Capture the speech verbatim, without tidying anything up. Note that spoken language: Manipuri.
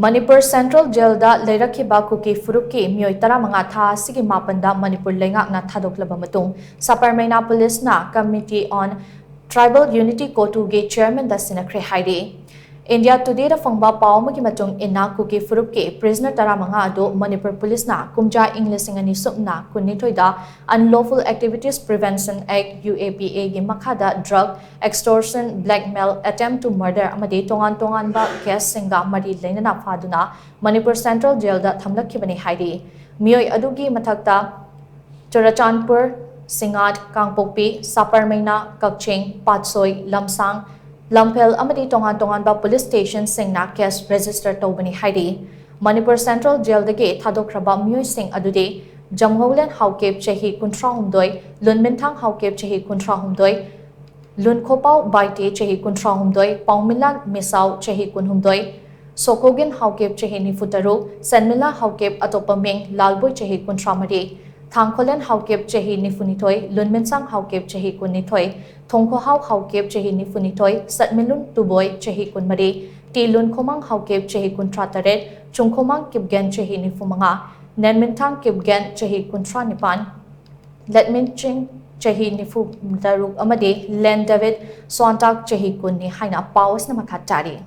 ꯃꯅꯤꯄꯨꯔ ꯁꯦꯟꯇ꯭ꯔꯦꯜ ꯖꯦꯜꯗ ꯂꯩꯔꯛꯈꯤꯕ ꯀꯨꯀꯤ ꯐꯨꯔꯨꯞꯀꯤ ꯃꯤꯑꯣꯏ ꯇꯔꯥꯃꯉꯥ ꯊꯥ ꯑꯁꯤꯒꯤ ꯃꯥꯄꯟꯗ ꯃꯅꯤꯄꯨꯔ ꯂꯩꯉꯥꯛꯅ ꯊꯥꯗꯣꯛꯂꯕ ꯃꯇꯨꯡ, ꯁꯥꯄꯔꯃꯩꯅꯥ ꯄꯨꯂꯤꯁꯅ Committee on Tribal Unity, CoTU ꯒꯤ ꯆꯤꯌꯔꯃꯦꯟꯗ ꯁꯤꯟꯅꯈ꯭ꯔꯦ ꯍꯥꯏꯔꯤ꯫ ꯏꯟꯗꯤꯌꯥ ꯇꯨꯗꯦꯗ ꯐꯪꯕ ꯄꯥꯎ ꯑꯃꯒꯤ ꯃꯇꯨꯡ ꯏꯟꯅ, ꯀꯨꯀꯤ ꯐꯨꯔꯨꯞꯀꯤ ꯄ꯭ꯔꯤꯖꯅꯔ ꯇꯔꯥꯃꯉꯥ ꯑꯗꯨ ꯃꯅꯤꯄꯨꯔ ꯄꯨꯂꯤꯁꯅ ꯀꯨꯝꯖꯥ ꯏꯪ ꯂꯤꯁꯤꯡ ꯑꯅꯤ ꯁꯨꯞꯅ ꯀꯨꯟꯅꯤꯊꯣꯏꯗ Unlawful Activities Prevention Act, UAPA ꯒꯤ ꯃꯈꯥꯗ drug, extortion, blackmail, attempt to murder ꯑꯃꯗꯤ ꯇꯣꯉꯥꯟ ꯇꯣꯉꯥꯟꯕ ꯀꯦꯁꯁꯤꯡꯒ ꯃꯔꯤ ꯂꯩꯅꯅ ꯐꯥꯗꯨꯅ ꯃꯅꯤꯄꯨꯔ ꯁꯦꯟꯇ꯭ꯔꯦꯜ ꯖꯦꯜꯗ ꯊꯝꯂꯛꯈꯤꯕꯅꯤ ꯍꯥꯏꯔꯤ꯫ ꯃꯤꯑꯣꯏ ꯑꯗꯨꯒꯤ ꯃꯊꯛꯇ ꯆꯨꯔꯆꯥꯟꯄꯨꯔ, ꯁꯤꯉꯥꯠ, ꯀꯥꯡꯄꯣꯛꯄꯤ, ꯁꯥꯄꯔꯃꯩꯅꯥ, ꯀꯛꯆꯤꯡ, ꯄꯥꯠꯁꯣꯏ, ꯂꯝꯁꯥꯡ, ꯂꯝꯐꯦꯜ ꯑꯃꯗꯤ ꯇꯣꯉꯥꯟ ꯇꯣꯉꯥꯟꯕ ꯄꯨꯂꯤꯁ ꯁ꯭ꯇꯦꯁꯟꯁꯤꯡꯅ ꯀꯦꯁ ꯔꯦꯖꯤꯁꯇꯔ ꯇꯧꯕꯅꯤ ꯍꯥꯏꯔꯤ꯫ ꯃꯅꯤꯄꯨꯔ ꯁꯦꯟꯇ꯭ꯔꯦꯜ ꯖꯦꯜꯗꯒꯤ ꯊꯥꯗꯣꯛꯈ꯭ꯔꯕ ꯃꯤꯑꯣꯏꯁꯤꯡ ꯑꯗꯨꯗꯤ ꯖꯝꯉꯧꯂꯦꯟ ꯍꯥꯎꯀꯤꯞ, ꯆꯍꯤ ꯀꯨꯟꯊ꯭ꯔꯥꯍꯨꯝꯗꯣꯏ, ꯂꯨꯟꯃꯤꯟꯊꯥꯡ ꯍꯥꯎꯀꯤꯞ, ꯆꯍꯤ ꯀꯨꯟꯊ꯭ꯔꯥꯍꯨꯝꯗꯣꯏ, ꯂꯨꯟꯈꯣꯄꯥꯎ ꯕꯥꯏꯇꯦ, ꯆꯍꯤ ꯀꯨꯟꯊ꯭ꯔꯥꯍꯨꯝꯗꯣꯏ, ꯄꯥꯎꯃꯤꯂꯥꯟ ꯃꯤꯁꯥꯎ, ꯆꯍꯤ ꯀꯨꯟꯍꯨꯝꯗꯣꯏ, ꯁꯣꯀꯣꯒꯤꯟ ꯍꯥꯎꯀꯤꯞ, ꯆꯍꯤ ꯅꯤꯐꯨꯇꯔꯨꯛ, ꯁꯦꯟꯃꯤꯂꯥ ꯍꯥꯎꯀꯤꯞ, ꯑꯇꯣꯞꯄ ꯃꯤꯡ ꯂꯥꯜꯕꯣꯏ, ꯆꯍꯤ ꯀꯨꯟꯊ꯭ꯔꯥꯃꯔꯤ, ꯊꯥꯡꯈꯣꯂꯦꯟ ꯍꯥꯎꯀꯤꯞ, ꯆꯍꯤ ꯅꯤꯐꯨꯅꯤꯊꯣꯏ, ꯂꯨꯟꯃꯤꯟꯁꯥꯡ ꯍꯥꯎꯀꯤꯞ, ꯆꯍꯤ ꯀꯨꯟꯅꯤꯊꯣꯏ, ꯊꯣꯡꯈꯣꯍꯥꯎ ꯍꯥꯎꯀꯤꯞ, ꯆꯍꯤ ꯅꯤꯐꯨꯅꯤꯊꯣꯏ, ꯁꯠꯃꯤꯂꯨꯟ ꯇꯨꯕꯣꯏ, ꯆꯍꯤ ꯀꯨꯟꯃꯔꯤ, ꯇꯤ ꯂꯨꯟꯈꯣꯃꯥꯡ ꯍꯥꯎꯀꯤꯞ, ꯆꯍꯤ ꯀꯨꯟꯊ꯭ꯔꯥꯇꯔꯦꯠ, ꯆꯨꯡꯈꯣꯃꯥꯡ ꯀꯤꯞꯒꯦꯟ, ꯆꯍꯤ ꯅꯤꯐꯨꯃꯉꯥ, ꯅꯦꯟꯃꯤꯟꯊꯥꯡ ꯀꯤꯞꯒꯦꯟ, ꯆꯍꯤ ꯀꯨꯟꯊ꯭ꯔꯥꯅꯤꯄꯥꯟ, ꯂꯦꯠꯃꯤꯟ ꯆꯤꯡ, ꯆꯍꯤ ꯅꯤꯐꯨꯇꯔꯨꯛ ꯑꯃꯗꯤ ꯂꯦꯟ ꯗꯦꯕꯤꯠ ꯁꯣꯟꯇꯥꯛ, ꯆꯍꯤ ꯀꯨꯟꯅꯤ ꯍꯥꯏꯅ ꯄꯥꯎ ꯑꯁꯤꯅ ꯃꯈꯥ ꯇꯥꯔꯤ꯫